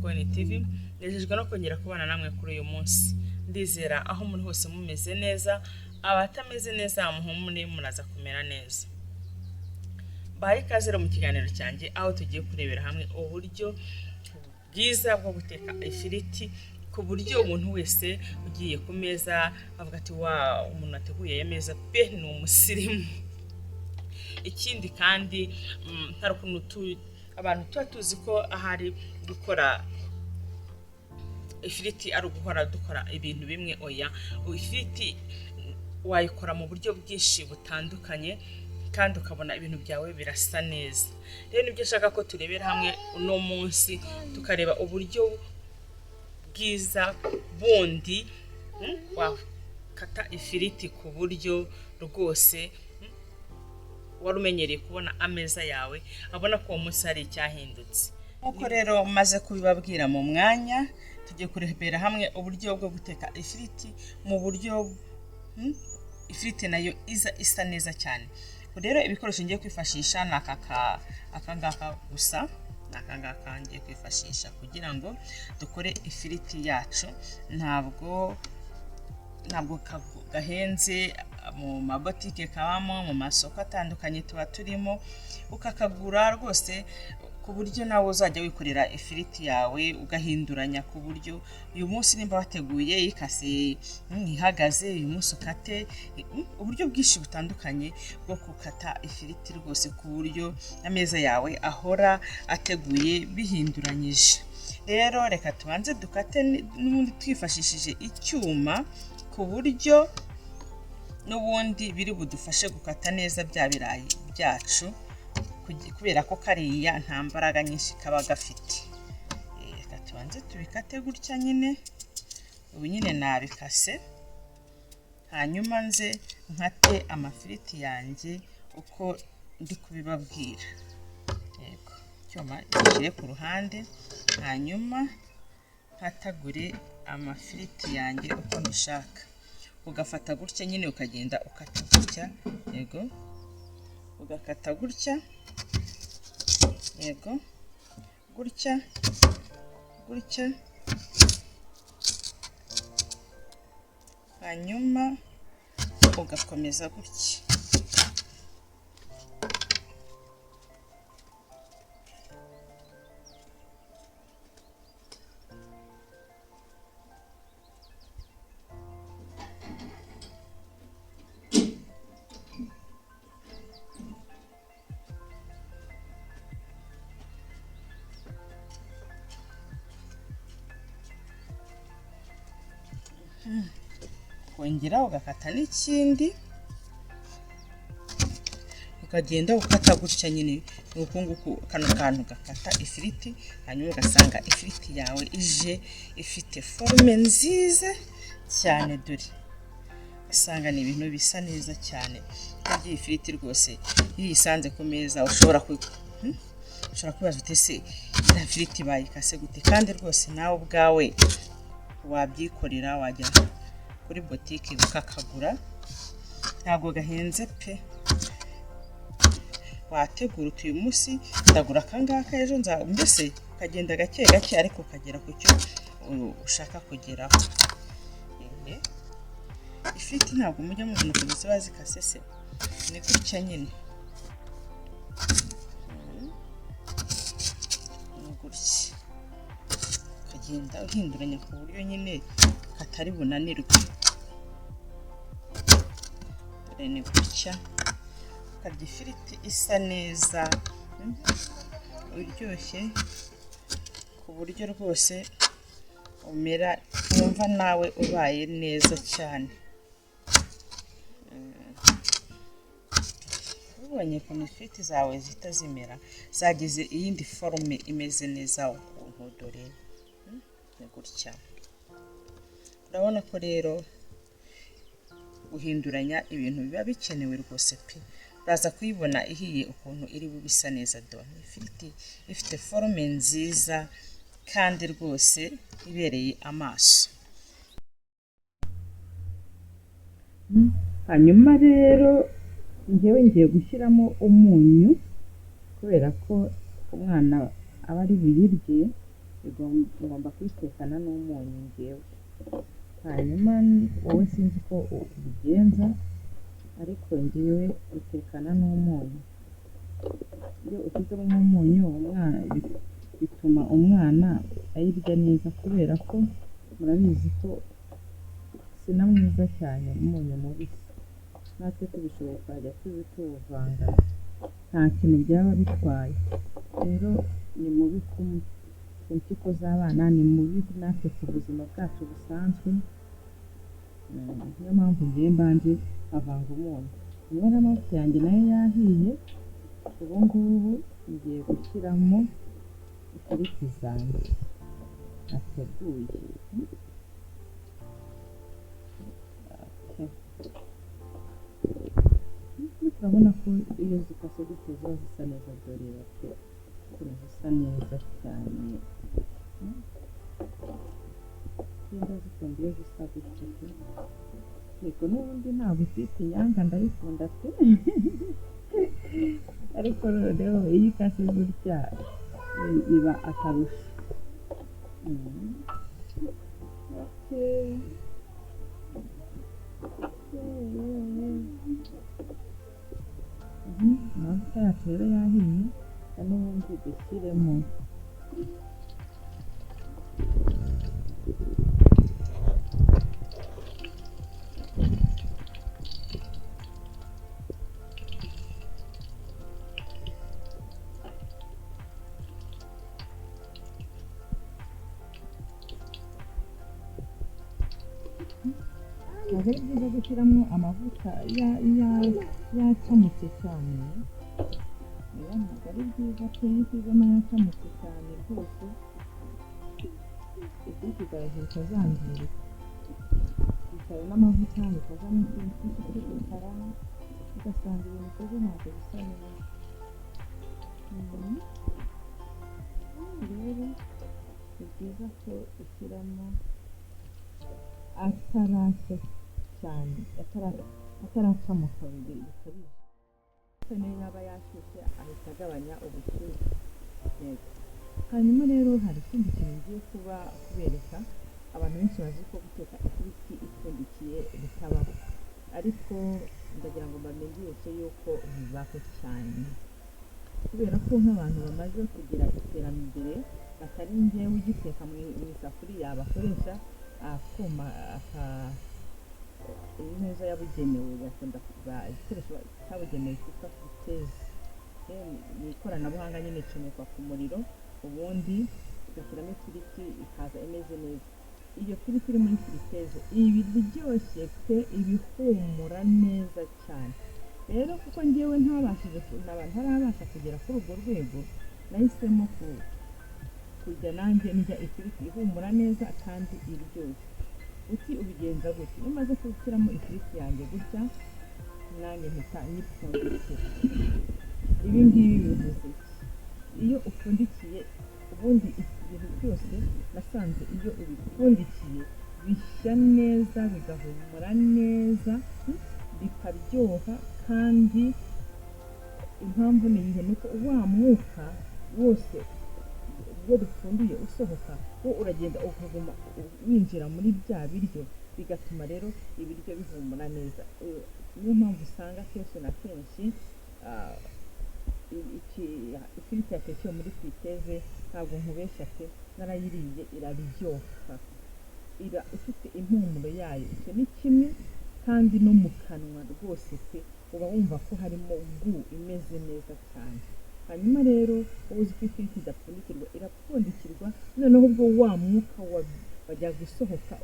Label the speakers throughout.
Speaker 1: Gikoni TV. Nejejwe no kongera kubana namwe kuri uyu munsi. Ndizera aho muri hose mumeze neza, abatameze neza muhumure muraza kumera neza. Mbahaye ikaze rero mu kiganiro cyanjye, aho tugiye kurebera hamwe uburyo bwiza bwo guteka ifiriti, ku buryo umuntu wese ugiye ku meza avuga ati: "Wa umuntu wateguye aya meza pe ni umusirimu." Ikindi kandi, hari ukuntu abantu tuba tuzi ko ahari gukora ifiriti ari uguhora dukora ibintu bimwe. Oya, ifiriti wayikora mu buryo bwinshi butandukanye kandi ukabona ibintu byawe birasa neza. Rero nibyo nshaka ko turebera hamwe uno munsi, tukareba uburyo bwiza bundi wakata ifiriti ku buryo rwose wari umenyereye kubona ameza yawe abona ko uwo munsi hari icyahindutse. Nk'uko rero maze kubibabwira mu mwanya, tugiye kurebera hamwe uburyo bwo guteka ifiriti mu buryo ifiriti nayo iza isa neza cyane. Rero ibikoresho ngiye kwifashisha ni aka ngaka gusa, ni aka ngaka ngiye kwifashisha kugira ngo dukore ifiriti yacu. Ntabwo gahenze, mu mabotike kabamo, mu masoko atandukanye tuba turimo, ukakagura rwose ku buryo nawe uzajya wikorera ifiriti yawe, ugahinduranya ku buryo uyu munsi nimba wateguye ikase ihagaze, uyu munsi ukate. Uburyo bwinshi butandukanye bwo gukata ifiriti rwose, ku buryo ameza yawe ahora ateguye bihinduranyije. Rero reka tubanze dukate n'ubundi twifashishije icyuma, ku buryo n'ubundi biri budufashe gukata neza bya birayi byacu, kubera ko kariya nta mbaraga nyinshi kaba gafite. Reka tubanze tubikate gutya nyine. Ubu nyine nabikase, hanyuma nze nkate amafiriti yanjye uko ndi kubibabwira. Yego, icyuma gishyire ku ruhande, hanyuma nkatagure amafiriti yanjye uko mbishaka. Ugafata gutya nyine, ukagenda ukata gutya, yego, ugakata gutya, yego, gutya gutya, hanyuma ugakomeza gutya. Kongera ugakata n'ikindi, ukagenda ukata gutya nyine. Ni uku nguku kano kantu gakata ifiriti, hanyuma ugasanga ifiriti yawe ije ifite forme nziza cyane. Dore usanga ni ibintu bisa neza cyane. Kurya iyi firiti rwose, iyo uyisanze ku meza, ushobora kwibaza uti: "Ese iriya firiti bayikase gute?" Kandi rwose nawe ubwawe wabyikorera, wajya kuri botike ukakagura, ntabwo gahenze pe. Wategura uti: "Uyu munsi ndagura akangaka, ejo nza", mbese ukagenda gake gake ariko ukagera ku cyo ushaka kugeraho. Ifiriti ntabwo mujya mubona ukuntu ziba zikase se? Ni gutya nyine, ni gutya, ukagenda uhinduranya ku buryo nyine katari bunanirwe. Dore ni gutya, ukarya ifiriti isa neza, uryoshye, ku buryo rwose umera wumva nawe ubaye neza cyane. Ubonye ukuntu ifiriti zawe zihita zimera, zagize iyindi forme imeze neza ukuntu. Dore ni gutya. Urabona ko rero guhinduranya ibintu biba bikenewe rwose pe. Uraza kuyibona ihiye ukuntu iri bube isa neza. Dore ifiriti ifite forme nziza kandi rwose ibereye amaso. Hanyuma rero njyewe ngiye gushyiramo umunyu, kubera ko umwana aba ari buyirye. Ngomba kuyitekana n'umunyu ngewe. Hanyuma wowe sinzi uko ubigenza, ariko ngewe utekana n'umunyu. Iyo ushyizemo umunyu bituma umwana ayirya neza, kubera ko murabizi ko si na mwiza cyane umunyu mubisi. Natwe tubishoboye twajya tuwuvanga, nta kintu byaba bitwaye. Rero ni mubi ku mpyiko z'abana, ni mubi natwe ku buzima bwacu busanzwe. Niyo mpamvu ngewe mbanje nkavanga umunyu. Niba n'amavuta yanjye nayo yahiye, ubu ngubu ngiye gushyiramo ifiriti zanjye nateguye. Urabona ko iyo zikase gutya ziba zisa neza, dore pe ukuntu zisa neza cyane. Ndazikunda iyo zisa gutya pe. Yego n'ubundi ntabwo ifiriti nyanga, ndayikunda pe, ariko noneho iyo ikase gutya biba akarusho. Amavuta yacu rero yahiye, n'ubundi dushyiremo. Ntabwo ari byiza gushyiramo amavuta yacamutse cyane. Ntabwo ari byiza pe, iyo ushyizemo yacamutse cyane rwose ifiriti zawe zihita zangirika, bitewe n'amavuta bikazamo utuntu twinshi tw'udukara, ugasanga ibintu ukoze ntabwo bisa neza. Rero ni byiza ko ushyiramo atarashya cyane, ataracamuka bikabije. Niyo yaba yashyushye ahita agabanya ubushyuhe. Yego. Hanyuma rero hari ikindi kintu ngiye kubereka. Abantu benshi bazi ko guteka ifiriti ipfundikiye bitabaho, ariko ndagira ngo mbamenyeshe yuko bibaho cyane, kubera ko nk'abantu bamaze kugira iterambere batari njyewe ugiteka mu isafuriya, bakoresha akuma imeza yabugenewe, bakunda igikoresho cyabugenewe cyitwa friteze. Ni ikoranabuhanga nyine, icomekwa ku muriro, ubundi ugashyiramo ifiriti ikaza imeze neza. Iyo firiti iri muri friteze iba iryoshye pe, iba ihumura neza cyane. Rero kuko njyewe ntarabasha kugera kuri urwo rwego, nahisemo kujya nanjye ndya ifiriti ihumura neza kandi iryoshye. Uti ubigenza gutya? Iyo umaze gushyiramo ifiriti yanjye gutya, nanjye mpita nyipfundikira. Ibi ngibi bivuze iki? Iyo upfundikiye, ubundi ibintu byose nasanze iyo ubipfundikiye bishya neza, bigahumura neza, bikaryoha. Kandi impamvu ni iyihe? Ni uko wa mwuka wose iyo dupfunduye usohoka, wo uragenda ukaguma winjira muri bya biryo, bigatuma rero ibiryo bihumura neza. Niyo mpamvu usanga kenshi na kenshi ifiriti yatekewe muri friteze, ntabwo nkubeshya pe, narayiriye iraryoha, iba ifite impumuro yayo. Icyo ni kimwe, kandi no mu kanwa rwose pe, uba wumva ko harimo gu imeze neza cyane. Hanyuma rero wowe uzi ko ifiriti idapfundikirwa, irapfundikirwa, noneho ubwo wa mwuka wajya gusohoka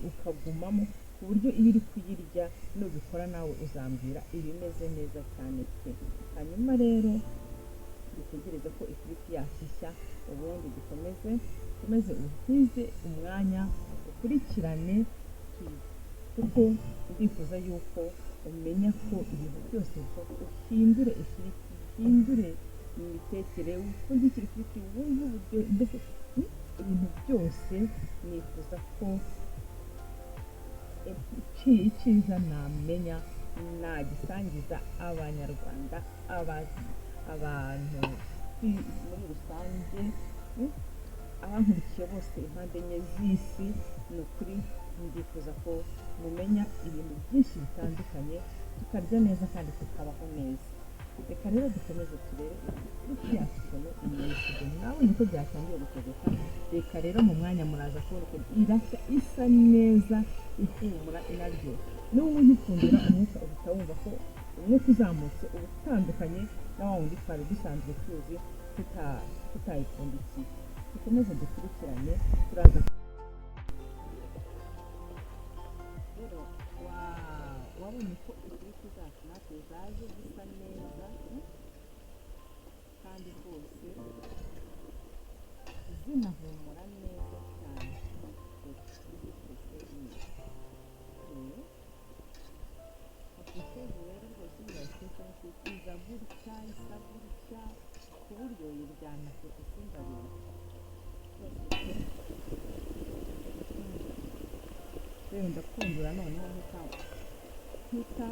Speaker 1: ukagumamo, ku buryo iyo uri kuyirya nubikora nawe uzambwira iba imeze neza cyane pe. Hanyuma rero dutegereze ko ifiriti yacu ishya, ubundi dukomeze uhize umwanya ukurikirane, kuko ndifuza yuko umenya ko ibintu byose bishoboka. Uhindure ifiriti, uhindure imitekere, upfundikire ifiriti, wumve uburyo, mbese ibintu byose nifuza ko icyiza namenya nagisangiza abanyarwanda, abantu muri rusange. Abankurikiye bose impande enye z'isi, ni ukuri ndifuza ko mumenya ibintu byinshi bitandukanye, tukarya neza kandi tukabaho neza. Reka rero dukomeze turebe ifiriti yacu ukuntu imeze. Mwabonye ko byatangiye gutogota. Reka rero mu mwanya muraza kubona ukuntu irashya, isa neza, ihumura, inaryoshye. N'ubu nkipfundura, umwuka uhita wumva ko umwuka uzamutse uba utandukanye na wa wundi twari dusanzwe tuzi tutayipfundikiye. Dukomeze dukurikirane, turaza rero. Wabonye ko ifiriti zacu natwe zaje zisa neza, kandi rwose zinahumura neza cyane. Afurikezi rero rwose iyo wayitetse n'ifiriti iza gutya, isa gutya, ku buryo yiryana apeti, simbabeshye rwose. Rero ndapfundura noneho mpita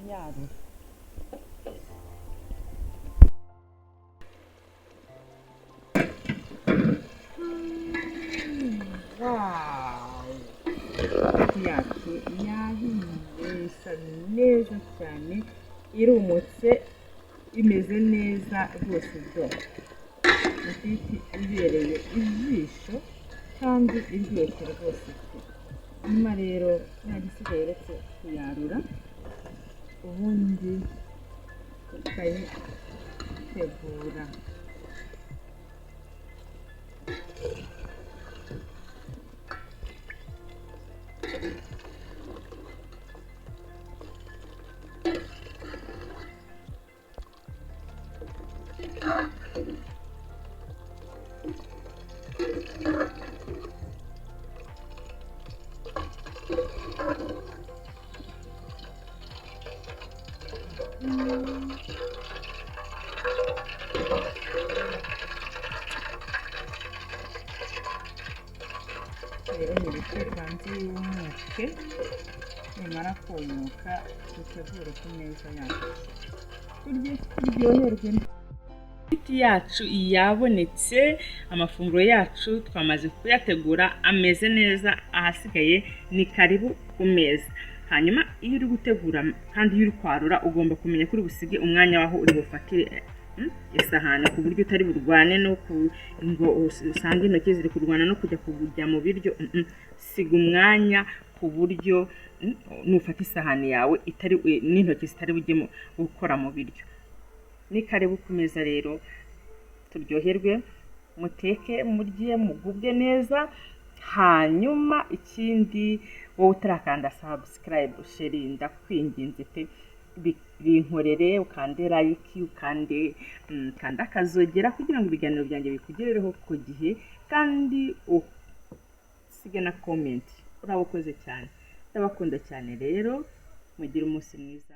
Speaker 1: nyarura. Wow! Ifiriti yacu yahiye, isa neza cyane, irumutse, imeze neza rwose. Do, ifiriti ibereye ijisho kandi iryoshye rwose pe. Nyuma rero nta gisigaye uretse kuyarura, ubundi tukayitegura. Rero ni banze yumuke, nimara kumuka dutegure ku meza yacu, turye turyoherwe. Ifiriti yacu yabonetse, amafunguro yacu twamaze kuyategura, ameze neza, ahasigaye ni karibu ku meza. Hanyuma iyo uri gutegura kandi iyo uri kwarura, ugomba kumenya ko uri busige umwanya w'aho uri bufatire isahani, ku buryo utari burwane no ku ngo usange intoki ziri kurwana no kujya mu biryo. Siga umwanya ku buryo nufata isahani yawe itari n'intoki zitari bujye gukora mu biryo. Ni karibu ku meza rero, turyoherwe, muteke, murye, mugubwe neza. Hanyuma ikindi, wowe utarakanda subscribe, chérie, ndakwinginze pe, binkorere, ukande like, ukande kanda akazogera kugira ngo ibiganiro byanjye bikugerereho ku gihe, kandi usige na comment. Uraba ukoze cyane. Ndabakunda cyane rero, mugire umunsi mwiza.